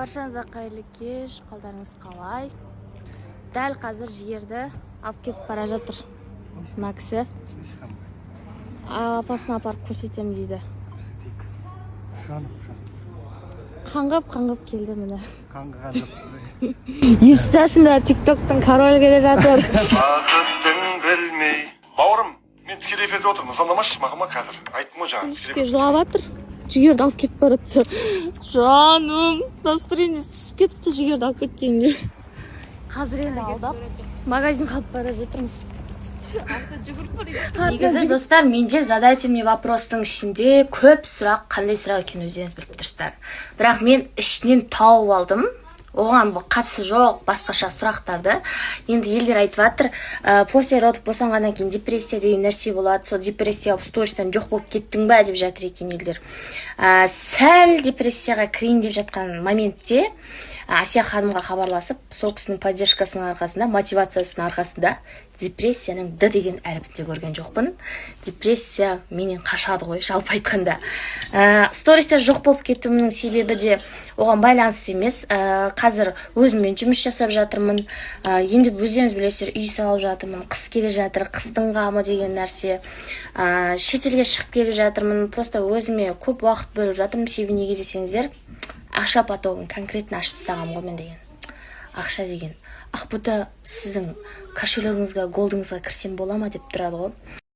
Баршаңызға қайырлы кеш! Қалдарыңыз қалай? Дәл қазір Жігерді алып кетіп бара жатыр мына кісі. Апасына апарып көрсетемін дейді. Көрсетейік, жаным, жаным. Қаңғып қаңғып келді, міне. Қаңғыған жоқ. Естісіңдер, Тик Токтың королі келе жатыр. Бақыттың білмей, бауырым, мен тікелей эфирде отырмын, звондамашы маған ма қазір, айттым ғой жаңа. Ішке жылап жатыр, Жігерді алып кетіп бара жатса. Жаным, настроение түсіп кетіпті Жігерді алып кеткенге. Қазір енді алдап, магазинға алып бара жатырмыз. Негізі, достар, менде «Задайте мне вопрос» тың ішінде көп сұрақ, қандай сұрақ екенін өздеріңіз біліп тұрсыздар. Бірақ мен ішінен тауып алдым оған бұл қатысы жоқ басқаша сұрақтарды. Енді елдер айтып жатыр, после родов, босанғаннан кейін депрессия деген нәрсе болады, сол депрессия болып, стористан жоқ болып кеттің ба деп жатыр екен елдер. Сәл депрессияға кірейін деп жатқан моментте Әсия ханымға хабарласып, сол кісінің поддержкасының арқасында, мотивациясының арқасында депрессияның «д» деген әрпін де көрген жоқпын. Депрессия менен қашады ғой, жалпы айтқанда. Стористе жоқ болып кетуімнің себебі де оған байланысты емес. Қазір өзіммен жұмыс жасап жатырмын. Енді өздеріңіз білесіздер, үй салып жатырмын, қыс келе жатыр, қыстың қамы деген нәрсе. Шетелге шығып келіп жатырмын, просто өзіме көп уақыт бөліп жатырмын. Себебі неге десеңіздер, ақша потогын конкретно ашып тастағанмын ғой мен деген. Ақша деген Ақбота, сіздің кошелегіңізге, голдыңызға кірсем бола ма деп тұрады ғой.